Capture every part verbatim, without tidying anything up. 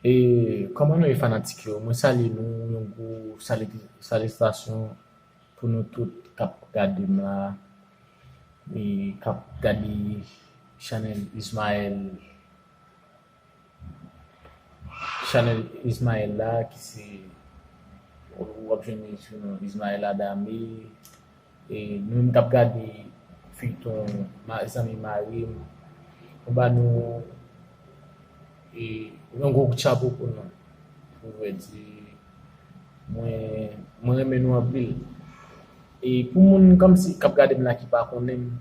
E kòman nou ye fanatik yo? Mwen salye nou, yon gwo sali-, salitasyon pou nou tout k ap gade m la, e k ap gade chanèl Ismaël, chanèl Ismaël la, ki se, w ap jwenn li sou non Ismaël Adame. E nou menm k ap gade feyton Ma-, Zanmi Mari m, nou ba nou, e, yon gwo kout chapo pou nou. Pou vrè di, mwen, mwen renmen nou anpil. E pou moun kòmsi k ap gade m la ki pa konnen m,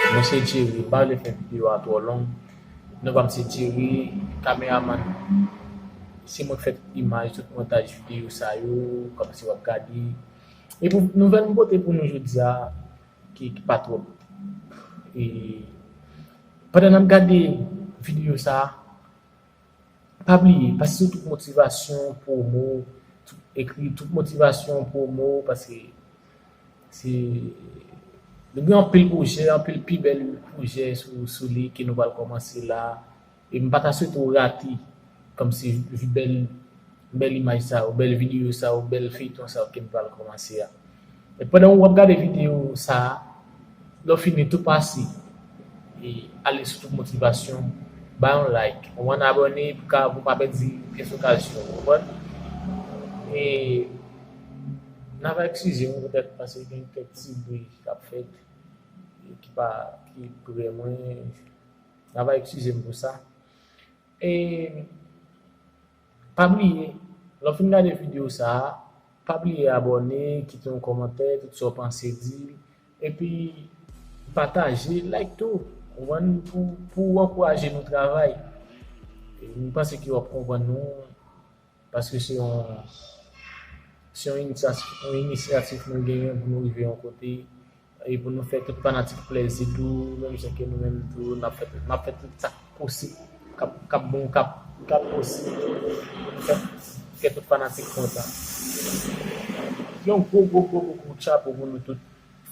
mwen se Jerry, m pa vle fè videyo a twò long. Non pa m se Jerry, kameramann. Se mwen k fè tout imaj, tout montaj videyo sa yo, kòmsi w ap gade. E pou nouvèl m pote pou nou jodi a, ki, ki pa twòp. E pandan n ap gade videyo sa a, pa bliye, pase sou tout motivasyon pwomo, tout, ekri tout motivasyon pwomo, paske se, nou gen anpil pwojè, anpil pi bèl pwojè sou, sou li ke nou pral kòmanse la. E m pa ta swete w rate, kòmsi, bèl, bèl imaj sa yo, bèl videyo sa yo, bèl feyton sa yo ke m pral kòmanse a. E pandan w ap gade videyo sa a, lè w fini tou pase, e ale sou tout motivasyon, bay yon like, ou ann abòne pou ka, pou pa pèdi pyès okazyon, ou konprann? E n ava eskize m poutèt paske gen kèk ti bri k ap fèt, e ki pa, ki prè mwen, n ava eskize m pou sa. E pa bliye, lè w fin gade videyo sa a, pa bliye abòne, kite yon kòmantè, tout sa w panse di l. Epi pataje, like tou. Ou konprann? Pou, pou w ankouraje nou travay. E m panse ke w ap konprann nou. Paske se yon, se yon inisyatif, yon inisyatif nou genyen pou nou rive yon kote. E pou nou fè tout fanatik plèzi tou, menm jan ke nou menm tou, n ap fè, n ap fè tout sa k posib, k ap, k ap bon, k ap, k ap posib, pou nou fè, fè tout fanatik kontan. Yon gwo, gwo, gwo, gwo kout chapo pou nou tout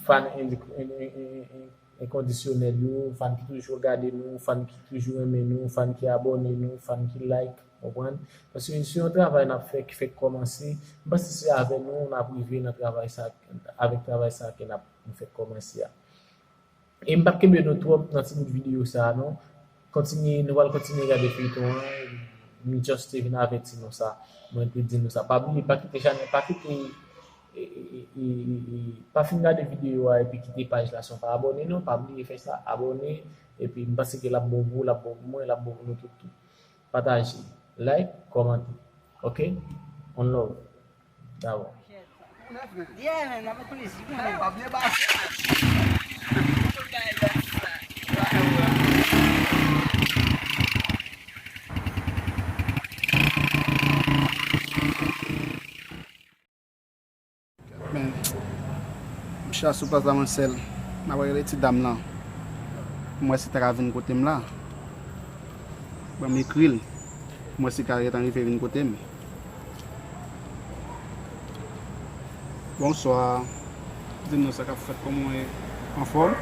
fan en-, en-, en-, en-, en-, enkondisyonèl yo, fan ki toujou gade nou, fan ki toujou renmen nou, fan ki abòne nou, fan ki like, konprann? Paske se yon travay n ap fè ki fèk kòmanse. M panse se avè nou n ap rive nan travay sa, avèk travay sa ke n ap, nou fèk kòmanse a. E m p ap kenbe nou twòp nan ti bout videyo sa a, non. Kontinye, nou pral kontinye gade feyton an. M just te vin avèti nou sa. Mwen te di nou sa. Pa bliye, pa kite chanèl, pa kite, e, e, e, e, e, pa fin gade videyo a epi kite paj la san w pa abòne, non. Pa bliye fè sa, abòne. Epi m panse ke l ap bon pou ou, l ap bon pou mwen, l ap bon pou nou tout tou. Pataje, like, kòmante. Ok? One love. Dabò. Yeah, man, avèk plezi, man. Men, m chita sou plas la mwen sèl. M ap rele ti dam lan. M wè si l ta ka vin kote m la. Ban m ekri l. M wè si l ka gentan rive vin kote m. Bonswa. Di m non sa k ap fèt, kòman w ye? Anfòm?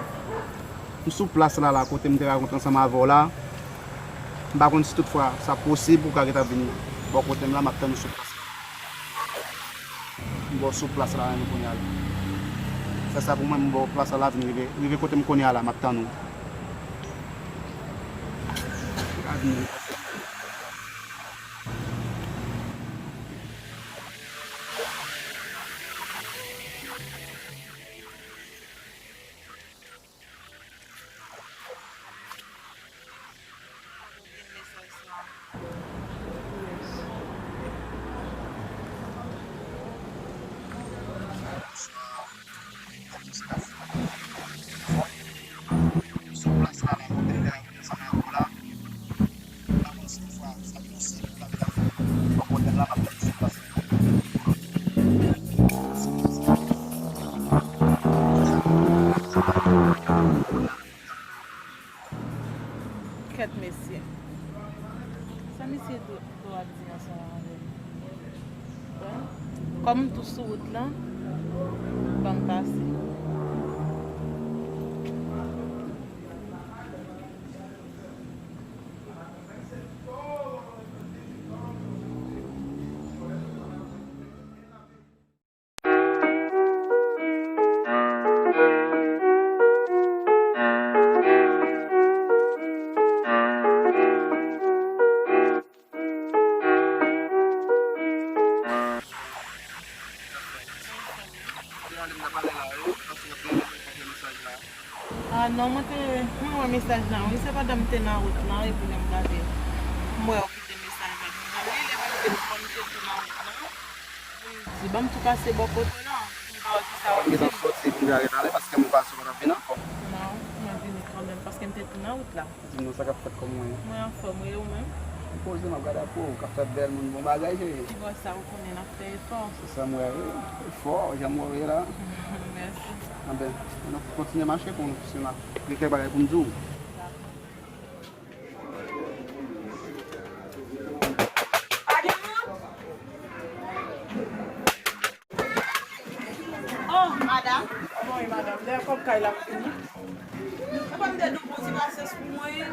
M sou plas la, la, kote m te rakonte ansanm avè w la. M pa konn si toutfwa sa posib pou w ka gentan vin bò kote m la, m ap tann ou sou plas la. M ba w sou plas la menm kounye a la. Fè sa pou mwen, m ba w plas la, la vin rive, rive kote m kounye a la, m ap tann ou. Kèt mesye. Sa misye tou, tou ap di ansanm avè m? Kòm m tou sou wout lan, ban m pase. Ah non, mwen te, mwen wè mesaj la, wi. Se pandan m te nan wout lan, epi lè m gade, m wè ou kite mesaj la. Mwen li, lè m kite, m te tou nan wout lan. Di, ban m tou pase bò kote w la. M pa wè kisa w ap di. Gentan soti pou m gade talè, paske mwen panse w t ap vin ankò. Non, mwen vini kanmenm, paske m te tou nan wout la. Di m non, sa k ap fèt kòman w ye? Mwen anfòm, wi, ou menm? Poze, m ap gade ak ou, w k ap fè bèl moun, bon bagay, cheri. Ki bò sa, ou konnen n ap fè efò. Se sa m wè, wi. Efò, jan m wè w ye la. Mèsi. Anben, nou kontinye mache pou nou, si nou gen kèk bagay pou m di w. Pa gen moun? Oh, madanm. Kòman w ye, madanm? Dèyè kòb kay la m vini. Epa m te di w pran ti pasyans pou mwen.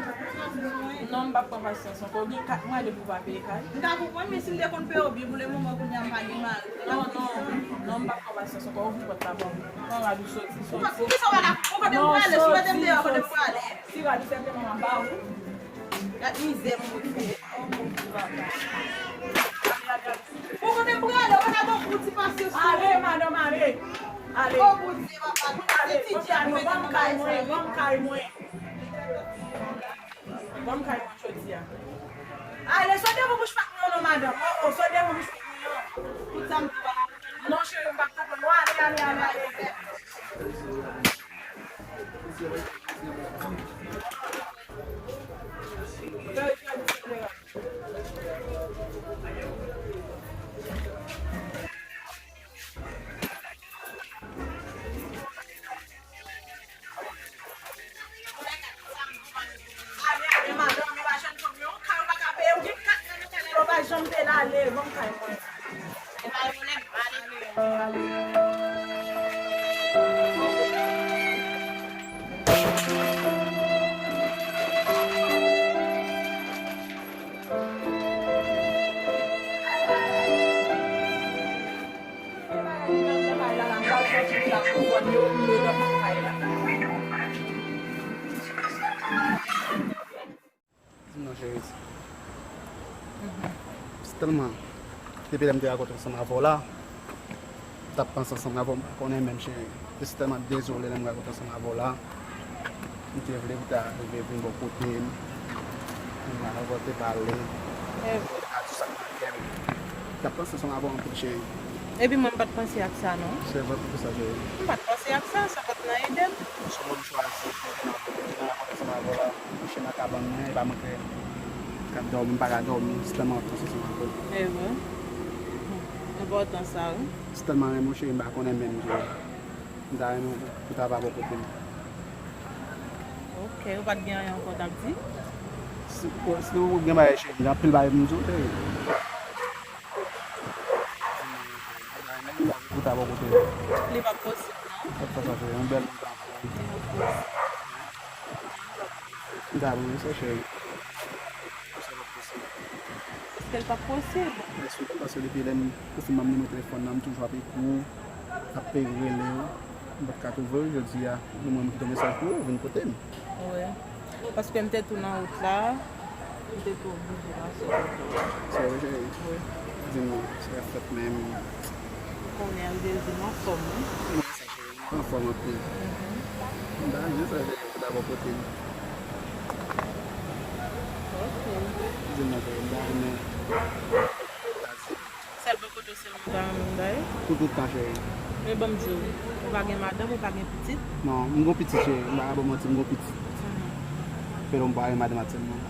Non, m p ap pran pasyans ankò. Gen kat mwa depi w pa peye kay. M ka konprann, men si m te konn peye w byen pou lemoman, kounye a m pa gen mari. Non, non, non, m p ap pran pasyans ankò. Ouvri pòt la ban m. Pran rad ou soti, soti. Poukisa w pa ka, ou kote m prale, si w mete m deyò, kote m prale? Si rad ou sètènman an ba ou. Gad mizè m moute. Ou kote m prale, ou pa ka ban m pou ti pase sou. Ale, madanm, ale. Ale. O Bondye, papa, ale, ti djab, ban m kay mwen, ban m kay mwen. Ban m kay mwen jodi a. Ale, sot devan bouch fèk mwen non, madanm. O, o, sot devan bouch fèk mwen non. Tout sa m di pa ka konprann. Non, cheri, m pa ka konprann. Non, ale, ale, ale, ale. Di m non, cheri. Se tèlman, depi lè m te rakonte ansanm avè w la, m t ap panse ansanm avè w, m pa konnen menm, cheri. Se tèlman dezole lè m rakonte ansanm avè w la. M te vle pou w ta rive vin bò kote m. Mwen avè w te pale. E vre. Ou te ka di sa k nan kè m. M t ap panse ansanm avè w anpil, cheri. Epi mwen, m pa t panse ak sa, non. Se vre, poukisa, cheri? M pa t panse ak sa, sa pa t nan ide m. Se yon moun chwazi, mwen te nan, mwen te nan rakonte ansanm avè w la. Mouche nan kabann mwen, e pa mwen k, k ap dòmi, m pa ka dòmi, se tèlman m ap panse ansanm avè w. E vre. Enpòtan sa, wi. Se tèlman renmen w, cheri, m pa konnen menm, cheri. M ta renmen w pou ta pa bò kote m. Ok, ou pa t gen anyen ankò w t ap di? Si, si ou gen bagay, cheri, gen anpil bagay pou m di w, cheri. M ta renmen pou ta bò kote m. Li p ap posib, non. Sa k fè sa, cheri? Yon bèl moun pa fè. Li p ap posib. M ta renmen sa, cheri. Sa p ap posib. Èske l p ap posib? Byen si, paske depi lè m, depi m nimewo telefòn nan, m toujou ap ekri w, ap rele w. M pa t ka twouve w jodi a. Mwen menm ki te mesaj pou ou, vin kote m. Wi. Paske m te tou nan wout la, m te tou oblije mache kote w. Se vre, cheri? Wi. Di m, sa k ap fèt menm? Ou konnen, Dezi, m anfòm, wi. Anfòm anpil. Mhm. M ta renmen sa, cheri, pou ta bò kote m. Ok. Di m non, cheri, m ta renmen. Sèl bò kote w sèlman m ta renmen m bay. Pou tout tan, cheri. Men ban m di w, ou pa gen madanm, ou pa gen pitit? Non, m gon pitit, cheri, m pa ka ba w manti, m gon pitit. Mhm. Fè lè m pa gen madanm aktyèlman.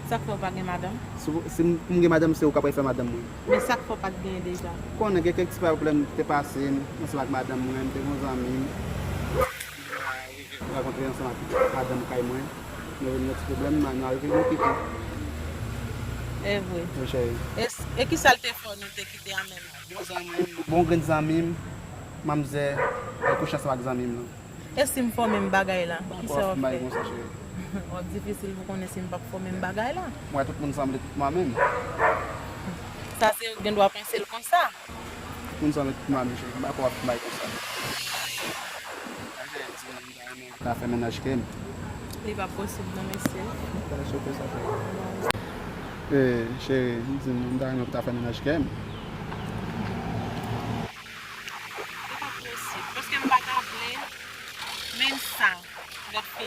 Sa k fè w pa gen madanm? Si, si m, m gen madanm, se ou k ap fè madanm mwen. Men sa k fè w pa t genyen deja? Konnen gen kèk ti pwoblèm ki te pase m ansanm ak madanm mwen, m te gon zanmi m, m te rive rankontre ansanm ak madanm kay mwen, nou vin gen ti pwoblèm, nou rive vin kite. E vre? Wi, cheri. E, e kisa l te fè w nou te kite a menm? Bon zanmi m, bon grenn zanmi m, manmzè al kouche ansanm ak zanmi m nan. E si m fòme m bagay la, kisa w ap fè? W ap difisil pou konnen si m p ap fòme m bagay la. Mwen, tout moun sanble tout mwa menm. Sa se yo gen dwa panse l konsa. Tout moun sanble tout mwa menm, cheri. M pa kwè w ap fè bagay konsa. Sa fè mennaj ke m. Li p ap posib non, mesye. Sa chofe sa, cheri. Eh, cheri, m di nou, m ta renmen pou ta fè mennaj ke m. Li p ap posib, paske m pa ta vle, men sa, gad fi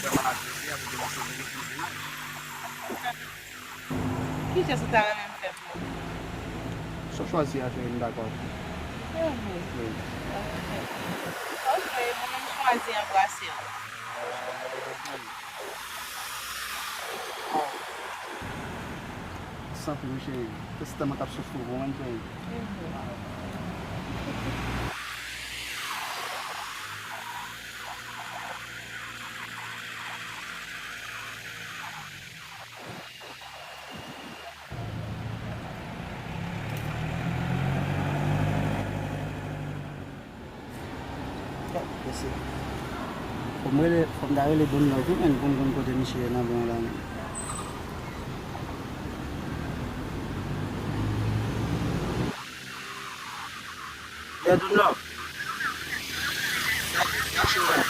Vrèman la, jodi a, pou ke misye vini pou l vini. Ki jès ou ta renmen m fè pou ou? Sa w chwazi a, cheri, m dakò. Mhm. Wi. Ok. Ok, mwen menm chwazi anbrase w. Santi m, cheri. Tèlman t ap soufri pou mwen, cheri. Mhm. Mesye. Fò m rele, fò m ta rele Don Love, wi, menn, pou m konn kote misye ye nan men la, menn. Yo, Don Love. Sa, sa cho, menn.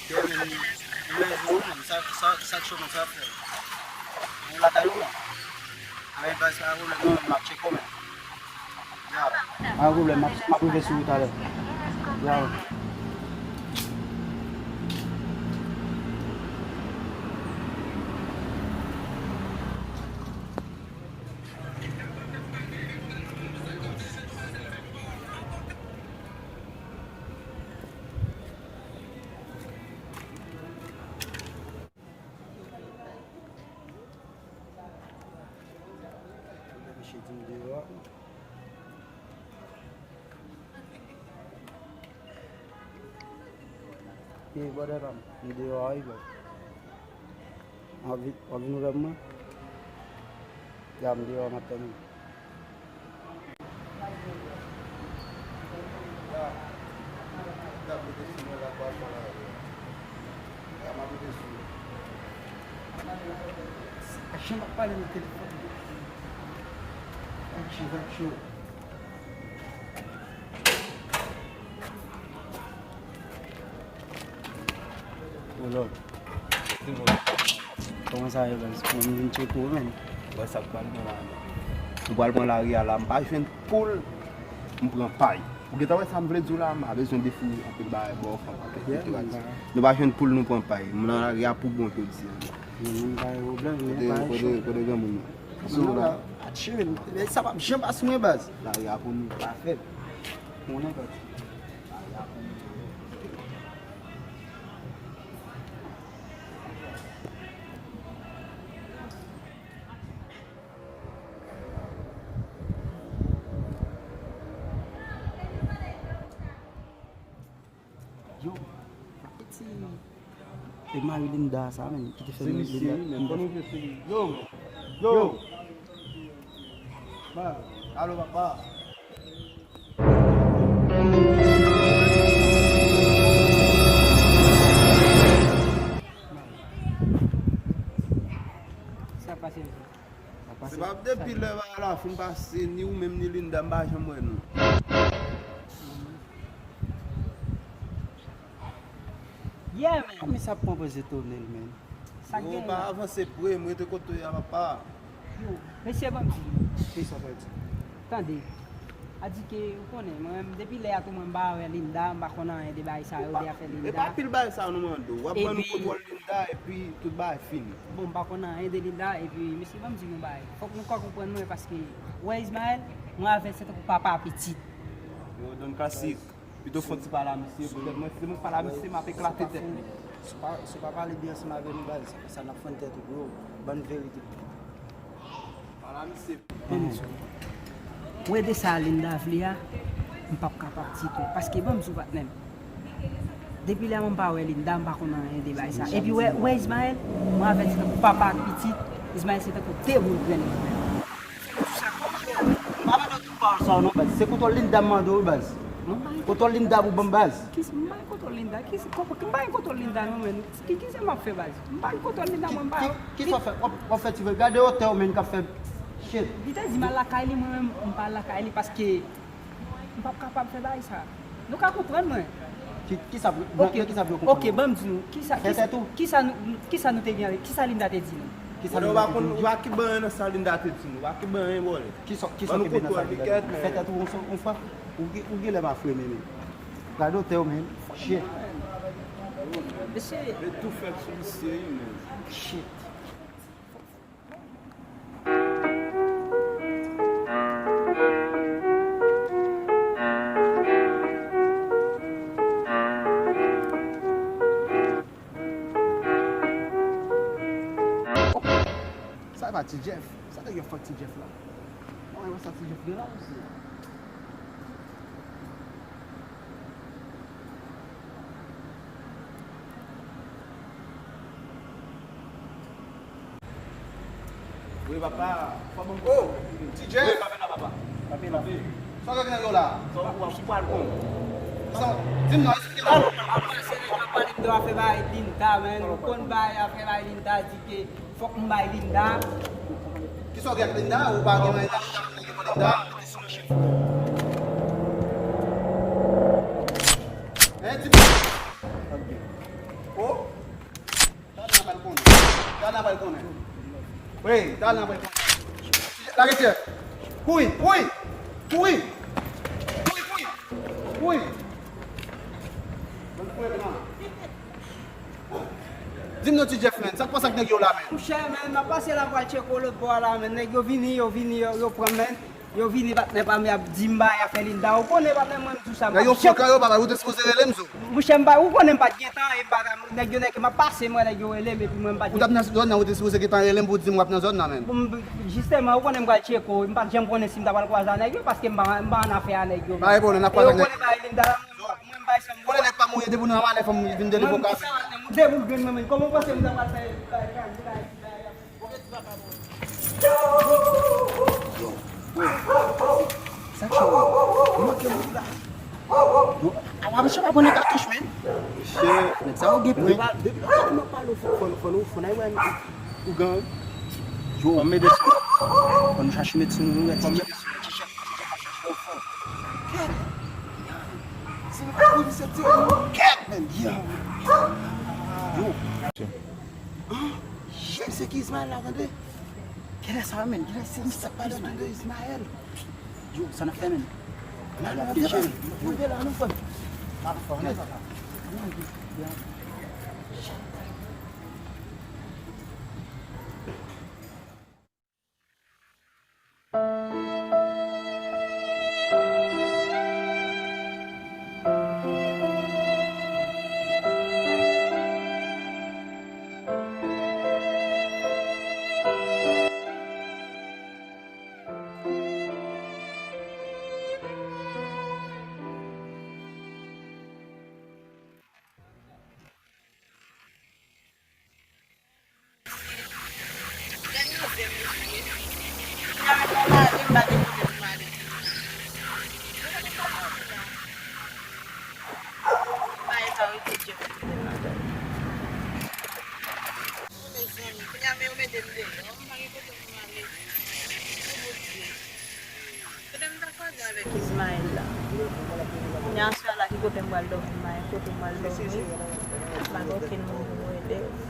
Yo, menn, m lève ou, menn. Sa, sa, sa cho, menn, sa fè. Ou lakay ou, menn. Avèk baz sa, ou lè, non, m ap tcheke w, menn. Pa gen pwoblèm, m ap, m ap rive sou ou talè. Ya. Misye di m deyò. Ey, brother pa m, m deyò a wi, bro. W ap vin, w ap vin ouvè pou mwen? Ya, m deyò a, m ap tann ou. Ajan ap pale nan telefòn. Ajan, ajan. Oh Lord. Kòman sa ye, baz? Mwen, m vin tcheke w, menn. Wè sa k pral gen la, menn. M pral pran lari a la, m pa jwenn poul, m pran pay. Ou gentan wè sa m vle di w la, m pa bezwen defini anpil bagay, bò, fanm, et cetera. Nou pa jwenn poul, nou pran pay. M nan lari a pou bon jodi a. Mwen, m pa gen pwoblèm, men pa cho. Kote, kote granmoun nan? Sou la. A chill. Men sa p ap janm pase mwen, baz. Lari a pou nou. Pa fèt. Konnen, baz. Yo, piti. E mari Linda sa, menn, ki te fè Linda. Se misye, wi, men fò nou vle se li. Yo, yo. Alo, papa. Sa pase, mesye? Se pa depi lè bagay la fin pase, ni ou menm ni Linda, m pa janm wè nou. Yeah, man. Kòman sa ap pran pòz etone l, man? Sa k genyen la? Yo, pa avanse pre, m rete kote w ye a, papa. Yo, mesye, ban m di nou. Kisa w pral di? Tande. A di ke, ou konnen, mwen menm, depi lè a tou, mwen m pa wè Linda, m pa konn anyen de bagay sa yo, de afè Linda. E pa pil bagay sa yo nou mande w. W ap ban nou kontwòl Linda, epi tout bagay fini. Bon, m pa konn anyen de Linda, epi, mesye, ban m di nou bagay. Fòk nou ka konprann mwen, paske, wè Ismaël, mwen avè l se tankou papa pitit. Yo, Don Classic. Pito fè yon ti pale a misye, petèt mwen, si mwen pale a misye, m ap eklate tèt li. Si w pa, si w pa pale byen ansanm avè nou, baz, sa n ap fann tèt ou, bro. Ban n verite. Pale a misye. Ban m di w. Ou wè de sa Linda vle a, m p ap kapab ditou. Paske ban m di w, patnè m. Depi lè a mwen m pa wè Linda, m pa konn anyen de bagay sa. Epi wè, wè Ismaël, mwen avè l se tankou papa ak pitit, Ismaël se tankou de boul grenn. M pa mande w tout pawòl sa yo non, baz. Se kontwòl Linda m mande w, wi, baz. Kontwòl Linda pou ban m, baz. Ki, m pa gen kontwòl Linda. Ki, m pa gen kontwòl Linda non, men. Ki, ki sa m ap fè, baz? M pa gen kontwòl Linda, mwen, m pa. Ki, ki, ki sa w fè? W ap, w ap fè ti vre. Gade otè w, men, k ap fè shit. Li te di m al lakay li, mwen menm, m pa al lakay li paske m p ap kapab fè bagay sa. Nou ka konprann mwen. Ki, ki sa, ok, ki sa pou yo konprann? Ok, ban m di nou. Ki sa, ki sa, ki sa nou, ki sa nou te gen, ki sa Linda te di nou? Ki sa Linda te di nou? Ou pa konn, ou pa ki ban nan sa Linda te di nou. Ou pa ki ban, bòlè. Ki sa, ki sa ki ban nan sa Linda te di nou? Fè tèt ou yon fwa. Ou gen, ou gen lè pa frennen, men. Gade otè w, men. Shit. Mesye. Yo tou fèt sou misye, wi, men. Shit. Sa e pa Ti Jeff? Sa nèg yo fè ak Ti Jeff la? Mwen wè sa Ti Jeff gen la, mesye. Wi, papa. Fò ban m... Oh, Ti Jeff. Wi, papa, papa. Papa, papa. Sa w gen nan yo la? Sa w, w pral konn. Sa, di m non, eksplike m. Apre se nèg yo ap pale m de afè bay Linda, men. Ou konn bay afè bay Linda, di ke fòk m bay Linda. Kisa w gen ak Linda? Ou pa gen anyen ak Linda, ou gen Linda. Hein, ti... Oh. Talè n ap al konnen. Talè n ap al konnen. Wi, talè n ap al konnen. Lage Jeff. Kouri, kouri. Kouri. Kouri, kouri. Kouri. Di m non, Ti Jeff, men. Sa k pase ak nèg yo la, men? Monchè, men, m ap pase la pral tcheke w lòt bò a la, men. Nèg yo vini, yo vini, yo, yo pran m, men. Yo vini, patnè pa m, y ap di m bagay afè Linda. Ou konnen, patnè, mwen, m di w sa, m pa janm... Nèg yo fou kan yo, papa, ou te sipoze rele m, zo. Monchè, m pa, ou konnen m pa t gen tan, e m pa, nèg yo, nèg, m ap pase, m wè nèg yo rele m, epi mwen, m pa t gen tan. Ou t ap nan zòn nan, ou te sipoze gentan rele m pou di m w ap nan zòn nan, men. Bon, m, jisteman, ou konnen m pral tcheke w, m pa t janm konnen si m ta pral kwaze a nèg yo, paske m pa, m pa an afè a nèg yo. Pa gen pwoblèm, n ap kwaze ak nèg. Ou konnen bagay Linda la, mwen, mwen, m bay sa m... Konnen nèg pa mouri depi nou nan malè, fò m vin debout. Mwen, m di sa, patnè, m debout grenn mwen, men, kòman w panse m ta pral fè bagay, bagay, bagay? Yo, sa k chè, yo? Yo, manke moun la. Yo, awa, mesye pa pran nan katouch, men. Mesye, nèg sa yo gen pwen. Depi, depi lè m ap pale w, fò, fò, fò nou, fò n al wè ougan. Yo, ann mete sou. Fò nou chache medsin nou, nou wè ti chèf, ti chèf, ti chèf ap chache yo fò. Kèt. Si nou pa kouri, se ti yo. Kèt, men. Yo. Yo. An? Jèn se ki Ismaël la, tande? Kilè sa, men? Kilè se sa, pale de Ismaël? Yo, sa n ap fè, men? N al fè jèn. Moute la, nou fè. N al fè, men. Kote m pral dòmi, m pa gen kote m pral dòmi. M pa gen okenn moun pou m rele.